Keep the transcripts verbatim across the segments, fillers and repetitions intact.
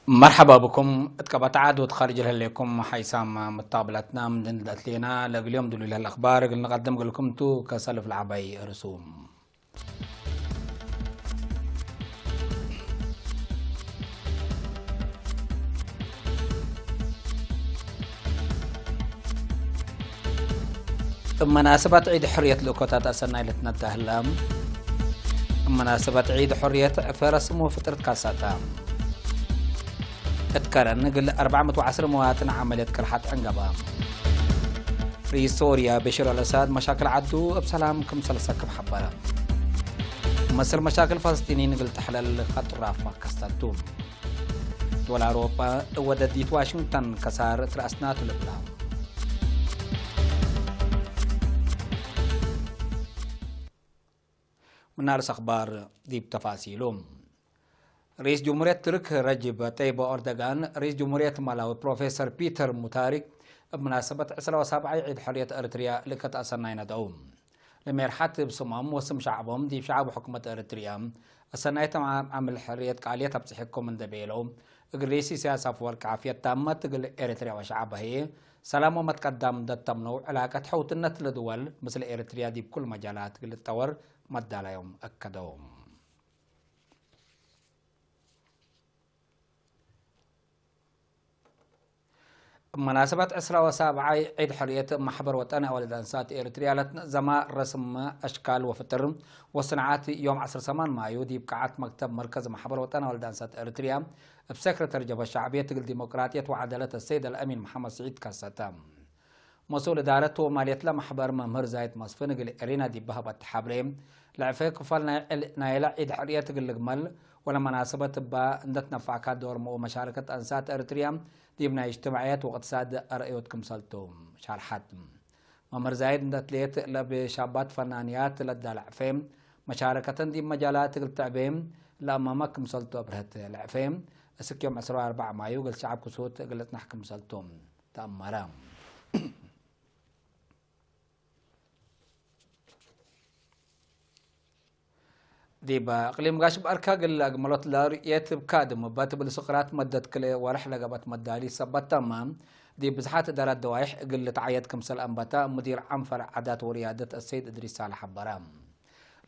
መርሐባ ብኩም። እት ቀበት ዐድ ወእት ኻርጅ ለህሌኩም ሓይሳም መታብለትና ምን እንዴ አትሌና፣ ለእግል ዮም ድሉይ ለህለ አኽባር እግል ንቀድም እግልኩም ቱ። ከሰልፍ ለዐባይ እርሱም። እብ መናሰበት ዒድ ሕርየት ልእኮታት አሰናይ ልትነዳ ህለ። እብ መናሰበት ዒድ ሕርየት ዕፈ ረስም ወፍጥር ትካሰተ። እት ከረን እግል አርበዕ ምእት ወዐስር መዋጥን ዐመልየት ቅርሐት ዕንገበ። ርኢስ ሶርያ በሽር አልአሳድ መሻክል ዐዱ እብ ሰላም ክምሰል ሰክብ ሐበረ። ምስል መሻክል ፈለስጢኒን እግል ተሕለል ከጥራፍ ከስተቱ። ድወል አውሮፓ እወ ደዲት ዋሽንግተን ከሳር እት ረአስናቱ ልብላ። ምን አርስ አኽባር ዲብ ተፋሲሉ። ርኢስ ጅምሁርየት ትርክ ረጅብ ጠይብ ኦርደጋን፣ ርኢስ ጅምሁርየት ማላዊ ፕሮፌሰር ፒተር ሙታሪክ እብ መናሰበት ዕስራ ወሳብዓይ ዒድ ሕርየት ኤርትርያ ልእከት አሰናይ ነድአው። ለሜርሐት እብ ስሞም ወስም ሸዕቦም ዲብ ሸዕብ ሕኩመት ኤረትርያ፣ አሰናይቶም ዓም-፣ ዓምል ሕርየት ቃልየት አብጽሕኩም እንዴ ቤለው፣ እግል ርኢስ ኢሳያስ አፈወርቂ ዓፍየት ታመት እግል ኤረትርያ ወሸዕበ ህዬ፣ ሰላም ወመትቀዳም እንዴ ተምነው፣ ዕላቀት ሕውትነት ለድወል ምስል ኤረትርያ ዲብ ኩል መጃላት እግል ልትጠወር መዳላዮም አከደው። እብ መናሰበት ዕስራ ወሳብዓይ ዒድ ሕርየት፣ እብ መሕበር ወጠኒ አወልድ አንሳት ኤረትርያ ለትነዘማ ረስም፣ አሽካል ወፍጥር ወስንዓት፣ ዮም ዐስር ሰማን ማዩ ዲብ ቀዓት መክተብ መርከዝ መሕበር ወጠኒ አወልድ አንሳት ኤረትርያ፣ እብ ሰክረተር ጀብሀት ሸዕብየት እግል ዲሞቅራጥየት ወዐደለት አሰይድ አልአሚን መሐመድ ስዒድ ከሰተ። መስኡል እዳረት ወማልየትለ መሕበር መምህር ዛይድ መስፍን እግል ኤሪና ዲብ ሀበት ሐብሬ፣ ለዕፌ ክፋል ናይ ዕል-፣ ናይለ ዒድ ሕርየት እግል ልግመል ወለመናሰበት እባ እንዴ ትነፈዕካ ዶርመ ወመሻረከት አንሳት ኤረትርያ ዲብ ናይ እጅትማዕየት ወእቅትሳድ አርእዮት ክምሰልቱ ሻርሐት። መምህር ዛይድ እንዴ ትሌት ለእብ ሻባት ፈናንያት ለዳለ ዕፌ መሻረከተን ዲብ መጃላት እግል ትዕቤ ለአመመ ክምሰልቱ አብርሀት። ለዕፌ እስክ ዮም ዕስራ ወአርበዕ ማዩ እግል ሸዐብ ክሱት እግል ልጽናሕ ክምሰልቱ። ተአመረ። ዲብ እቅሊም ጋሽ በአርካ እግል አግመሎት ለርኡየት እብ ካድም እበ ትብል ስቅራት መደት ክልኤ ወርሕ ለገብአት መዳሊት ሰበት ተመ፣ ዲብ ብዝሓት እዳራት ደዋይሕ እግል ልትዓየድ ክምሰል አንበተ ሙዲር ዓም ፈርዕ ዓዳት ወርያደት አሰይድ እድሪስ ሳልሕ ሐበረ።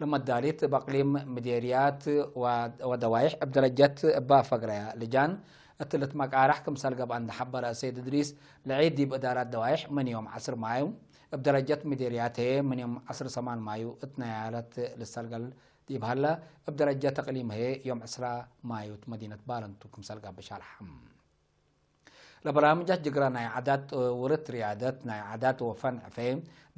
ለመዳሊት እብ አቅሊም ምዴርያት ወ-፣ ወደዋይሕ እብ ደረጀት እባ ፈግረያ ልጃን እት ልትመቃራሕ ክምሰል ገብአ እንዴ ሐበረ አሰይድ እድሪስ፣ ለዒድ ዲብ እዳራት ደዋይሕ ምን ዮም ዐስር ማዩ፣ እብ ደረጀት ምዴርያት ህዬ ምን ዮም ዐስር ሰማን ማዩ እት ነያለት ልሰልገል ዲብ ሀለ፣ እብ ደረጀት እቅሊም ህዬ ዮም ዕስራ ማዩ እት መዲነት ባረንቱ ክምሰል ገብአ ሻልሐ። ለበራምጃት ጅግረ ናይ ዓዳት፣ ውርት ርያደት ናይ ዓዳት ወፈን ዕፌ፣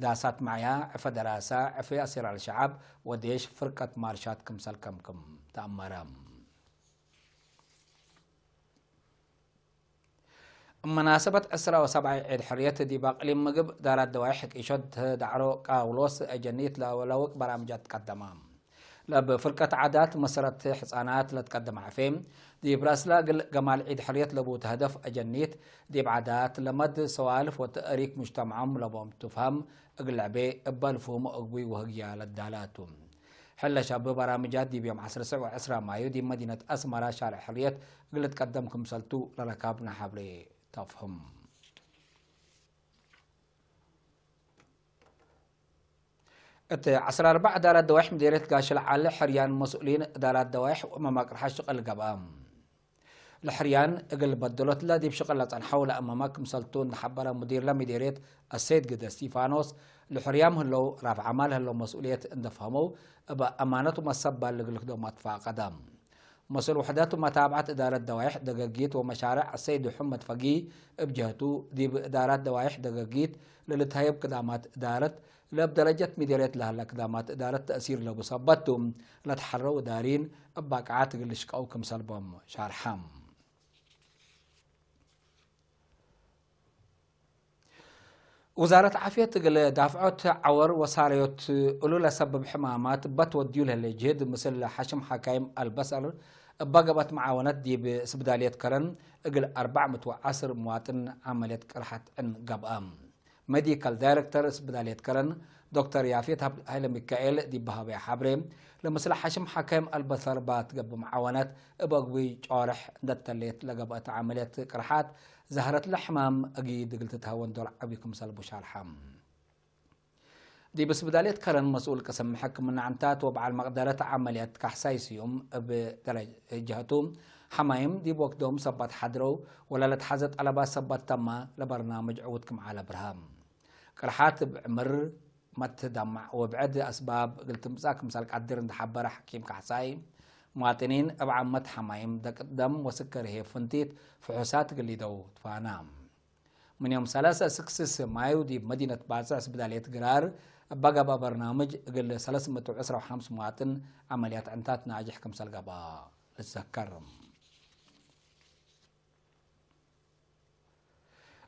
ዳሳት መዕያ፣ ዕፈ ደራሰ፣ ዕፌ አሲር አልሸዐብ ወዴሽ ፍርቀት ማርሻት ክምሰል ከምክም ተአመረ። እብ መናሰበት ዕስራ ወሰብዓይ ዒድ ሕርየት ዲብ አቅሊም ምግብ ዳራት ደዋይሕ ቂሾት ዳዕሮ ቃውሎስ አጀኒት ለወለውቅ በራምጃት ትቀደመ። ለእብ ፍርቀት ዓዳት መሰረት ሕጻናት ለትቀደመ ዕፌ፣ ዲብ ረአስለ እግል ገማል ዒድ ሕርየት ለቡተ ህደፍ አጀኒት፣ ዲብ ዓዳት፣ ለመድ፣ ሰዋልፍ ወተእሪክ ሙጅተመዖም ለቦም ትፍሀም እግል ለዕቤ፣ እበ ልፍሁም እግቡይ ወህግያ ለዳላቱ። ሕለ ሸብ በራምጃት ዲብ ዮም ዐስር ሰዕ ወዕስራ ማዩ ዲብ መዲነት አስመራ ሻርዕ ሕርየት እግል ልትቀደም ክምሰልቱ ለረካብነ ሐብሬ ተፍህም። እት ዐስር አርበዕ እዳራት ደዋይሕ ምዴርየት ጋሽ ለዐለ ሕርያን መስኡሊን እዳራት ደዋይሕ ወመማቅርሐ ሽቅል ገብአ። ለሕርያን እግል በደሎትለ ዲብ ሽቅል ለጸንሐው ለአመመ ክምሰልቱ እንዴ ሐበረ ሙዲርለ ምዴርየት አሰይድ ግደ እስቲፋኖስ፣ ለሕርያም ህለው ራፍ ዐማል ህለው መስኡልየት እንዴ ፈሀመው እበ አማነት ወመሰባል እግል ልክደሞ አትፋቀደ። መስኡል ውሕደት ወመታብዐት እዳረት ደዋይሕ ደገጊት ወመሻርዕ አሰይድ ሕመድ ፈጊ እብ ጀህቱ፣ ዲብ እዳራት ደዋይሕ ደገጊት ለልትሀየብ ክዳማት እዳረት፣ ለእብ ደረጀት ምዴርየት ለሀለ ክዳማት እዳረት ተእሲር ለቡ ሰበት ቱ፣ ለትሐረው እዳሪን እብ ባቅዓት እግል ልሽቀው ክምሰል ቦም ሻርሐ። ውዛረት ዓፍየት እግል ዳፍዖት ዐወር ወሳረዮት እሉ ለሰብብ ሕማማት እበ ትወድዩ ለህሌ ጅህድ፣ ምስል ሐሽም ሐካይም አልበሰር እበ ገብአት መዓወነት ዲብ ስብዳልየት ከረን እግል አርበዕ ምእት ወዐስር ምዋጥን ዐመልየት ቅርሐት ዕን ገብአ። ሜዲካል ዳይረክተር ስብዳልየት ከረን ዶክተር ያፌት ሀብ-፣ ሀይለሚካኤል ዲብ ሀበየ ሐብሬ፣ ለምስል ሐሽም ሐካይም አልበሰር እበ ትገብእ መዓወነት እብ አግቡይ ጫርሕ እንዴ ተሌት ለገብአት ዐመልየት ቅርሐት፣ ዛህረትለ ሕማም አጊድ እግል ትትሀወን ዶል ዐቢ ክምሰል ቡ ሻርሐ። ዲብ ስብዳልየት ከረን መስኡል ቅስም ሕክምና ዕንታት ወበዓል መቅደረት ዐመልየት ካሕሳይ ስዩም እብ ደረጀቱ፣ ሐማይም ዲብ ወክዶም ሰበት ሐድረው ወለለትሐዘ ጠለባት ሰበት ተማ ለበርናምጅ ዕዉት ክም ዐለ ብርሀ። ቅርሓት እብ ዕምር፣ መትደማዕ ወብዕድ አስባብ እግል ትምጻእ ክምሰል ቀድር እንዴ ሐበረ ሐኪም ካሕሳይ፣ መዋጥኒን እብ ዓመት ሐማይም፣ ደቅት ደም ወስከር ህዬ ፍንቲት ፍሑሳት እግል ሊደው ትፋና። ምን ዮም ሰለሰ እስክ ስስ ማዩ ዲብ መዲነት ባጽዕ ስብዳልየት ግራር እበ ገብአ በርናምጅ እግል ሰለስ ምእት ወዕስራ ወሐምስ መዋጥን ዐመልያት ዕንታት ናጅሕ ክምሰል ገብአ ልትዘከር።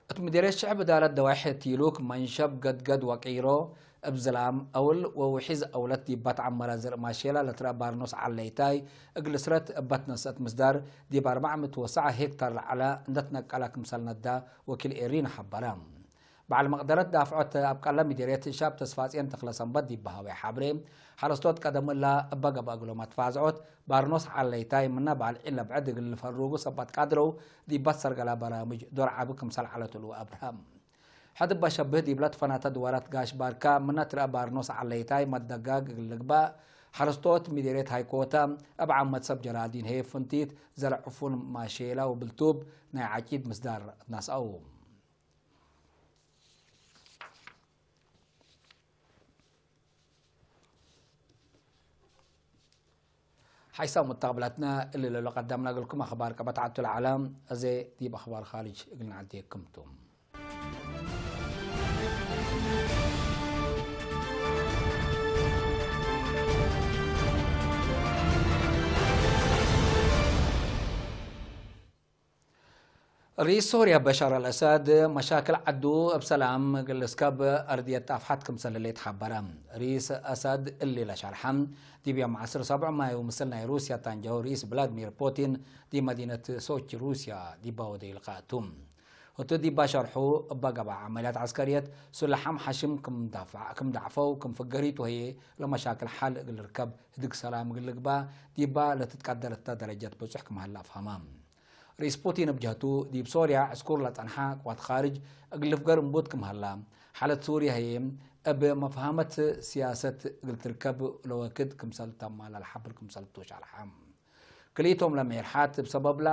እት ምዴርየት ሽዕብ እዳለት ደዋይሕ ቲሉክ መንሸብ ገድገድ ወቂሮ እብ ዝላም አውል ወውሒዝ አውለት ዲብ በትዐ መራዝር ማሼላ ለትረአ ባርኖስ ዐለይታይ እግል እስረት እበ ትነሰአት ምስዳር ዲብ አርበዕ ምእት ወሰብዓ ሄክታር ለዐለ እንዴ ትነቀለ ክምሰል ነዳ ወኪል ኤሪን ሐበረ። በዐል መቅደረት ዳፍዖት አብቀለ ምዴርየት ሻብ ተስፋጽዮን ተክለሰንበት ዲብ በሀወየ ሐብሬ፣ ሐረስቶት ቀደም እላ እበ ገብአ እግሎም አትፋዝዖት ባርኖስ ዐለይታይ ምነ ባልዒን ለብዕድ እግል ልፈሩጉ ሰበት ቀድረው ዲብ በትሰርገላ በራምጅ ዶር ዐቢ ክምሰል ዐለት እሉ አብርሀ። ሕድ እበ ሸብህ ዲብለ ትፈናተ ድወራት ጋሽ ባርካ ምነ ትረአ ባርኖስ ዐለይታይ መደጋግ እግል ልግባእ፣ ሐረስቶት ምዴርየት ሃይኮተ እብ ዓመት ሰብ ጀራዲን ህዬ ፍንቲት ዘርዕ ዕፉን ማሼላ ወብልቱብ ናይ ዐጪድ ምስዳር አትነስአው። ሓይሳም ሙተቅብላትና እሊ ለሎ ቀደምና እግልኩም አኽባር ቀበት ዐቱ ለዐለ፣ አዜ ዲብ አኽባር ካርጅ እግል ነዐዴኩም ቱ። ርኢስ ሶርያ በሻር አልአሳድ መሻክል ዐዱ እብ ሰላም እግል ልስከብ አርድየት አፍሐት ክምሰል ህሌት ሐበረ። ርኢስ አሳድ እሊ ለሸርሐ፣ ዲብ ዮም ዐስር ሰብዕ ማዩ ምስል ናይ ሩስያ ታንጀው ርኢስ ቭላድሚር ፑቲን ዲብ መዲነት ሶቺ ሩስያ ዲባ ወደዩ ልቃእቱ። ህቱ ዲባ ሸርሑ፣ እበ ገብአ ዐመልያት ዐስከርየት ሱላሐም ሐሽም ክም ዳፍዕ-፣ ክም ደዕፈው ክም ፍገሪቱ ህዬ ለመሻክል ሐል እግል ልርከብ ህድግ ሰላም እግል ልግባእ ዲባ ለትትቀደር እተ ደረጀት ብጹሕ ክም ሀለ አፍሀመ። ርኢስ ፑቲን እብ ጀህቱ፣ ዲብ ሶርያ ዕስኩር ለጸንሐ ቅዋት ካርጅ እግል ልፍገር እምቡት ክም ሀላ፣ ሓለት ሱርያ ህዬ እብ መፍሀመት ስያሰት እግል ትርከብ ለወክድ ክምሰል ተማ ለልሐብር ክምሰል ቱ ሸርሐ። ክልኢቶም ለሜርሓት እብ ሰበብላ፣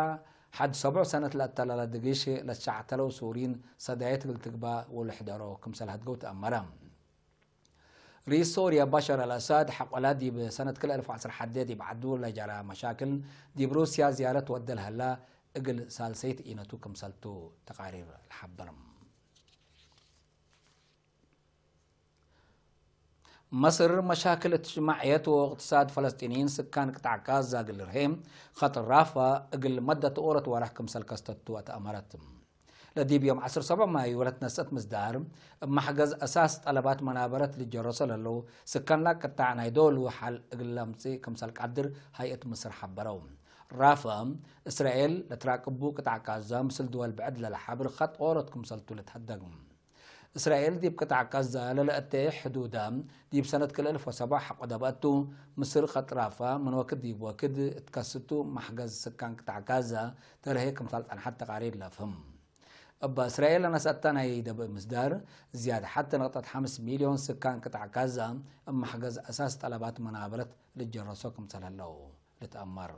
ሐድ ሰቡዕ ሰነት ለአተላለ ድግሽ ለትሸዕተለው ሱሪን ሰዳየት እግል ትግባእ ወልሕደሮ ክምሰል ሀድገው ተአመረ። ርኢስ ሶርያ ባሻር አልአሳድ ሐቆላ ዲብ ሰነት ክልኤ አልፍ ወዐስር ሐዴ ዲብ ዐዱ ለጀረ መሻክል ዲብ ሩስያ ዝያረት ወደ ለሀላ እግል ሳልሰይት ኢነቱ ክምሰልቱ ተቃሪር ለሐብር። መስር መሻክል እጅትማዕየት ወእቅትሳድ ፈለስጢንይን ስካን ቅጣዕ ጋዛ እግል ልርሄ ኸጥ ራፋ እግል መደት ኦረት ወራህ ክምሰል ከስተቱ አትአመረት። ለዲብ ዮም ዐስር ሰብዕ ማዩ ለትነሰአት ምስዳር፣ እብ መሕገዝ አሳስ ጠለባት መናበረት ልጀረሶ ለለው ስካን ለቅጣዕ ናይ ዶሉ ሐል እግል ለምጽእ ክምሰል ቀድር ሀይአት ምስር ሐበረው። ራፋ፣ እስራኤል ለትራቅቡ ቅጣዕ ጋዛ ምስል ድወል ብዕድ ለለሐብር ኸጥ ኦሮት ክምሰልቱ ልትሀደግ። እስራኤል ዲብ ቅጣዕ ጋዛ ለለአቴ ሕዱዳ ዲብ ሰነት ክልኤ አልፍ ወሰብዓ ሐቆ ደብአቱ፣ ምስር ኸጥ ራፋ ምን ወክድ ዲብ ወክድ እት ከስቱ መሕገዝ ስካን ቅጣዕ ጋዛ ተርሄ ክምሰል ጸንሐት ተቃሪር ለአፍህም። እበ እስራኤል ለነሰአተ ናይ ደብእ ምስዳር፣ ዝያድ ሐቴ ንቅጠት ሐምስ ሚልዮን ስካን ቅጣዕ ጋዛ እብ መሕገዝ አሳስ ጠለባት መናበረት ልጀረሶ ክምሰል ህለው ልትአመር።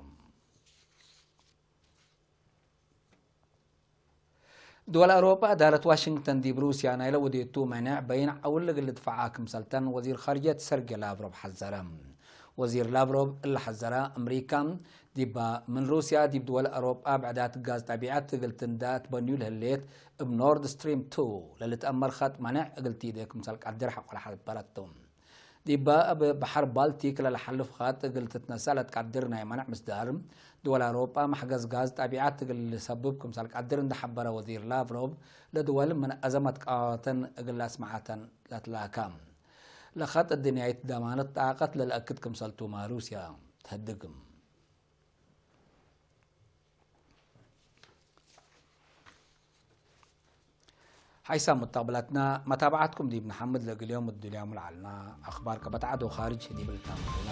ድወል አውሮጳ፣ አዳለት ዋሽንግተን ዲብ ሩስያ ናይለ ወዴቱ መኔዕ በይን ዐውል እግል ልድፈዓ ክምሰልተን ወዚር ካርጅየት ሰርጌ ላቭሮቭ ሐዘረ። ወዚር ላቭሮቭ እለ ሐዘረ፣ አምሪካ ዲባ ምን ሩስያ ዲብ ድወል አውሮጳ ብዕዳት ጋዝ ጠቢዐት እግል ትንዳ ትበንዩ ለህሌት እብ ኖርድ ስትሪም ቱ ለልትአመር ኸጥ መኔዕ እግል ቲዴ ክምሰል ቀድር ሐቆለ ሐበረቱ። ዲበ እብ በሐር ባልቲክ ለለሐልፍ ኸጥ እግል ትትነሰእ ለትቀድር ናይ መነዕ ምስዳር፣ ድወል አውሮጳ መሕገዝ ጋዝ ጠቢዐት እግል ልሰብብ ክምሰል ቀድር እንዴ ሐበረ ወዚር ላቭሮቭ፣ ለድወል ምን አዘመት ቃወተን እግል ለአስመዐተን ለትላከ። ለኸጥ እድንያይት ደማነት ጣቀት ለልአክድ ክምሰልቱመ ሩስያ ተህድግ። ሐይሳም ሙተቅብላትና መታብዐትኩም ዲብ ነሐምድ፣ ለእግል ዮም እዱልያሙ ለዐልና አኽባር ከበትዐት ወኻርጅ ዲብ ልታመልና።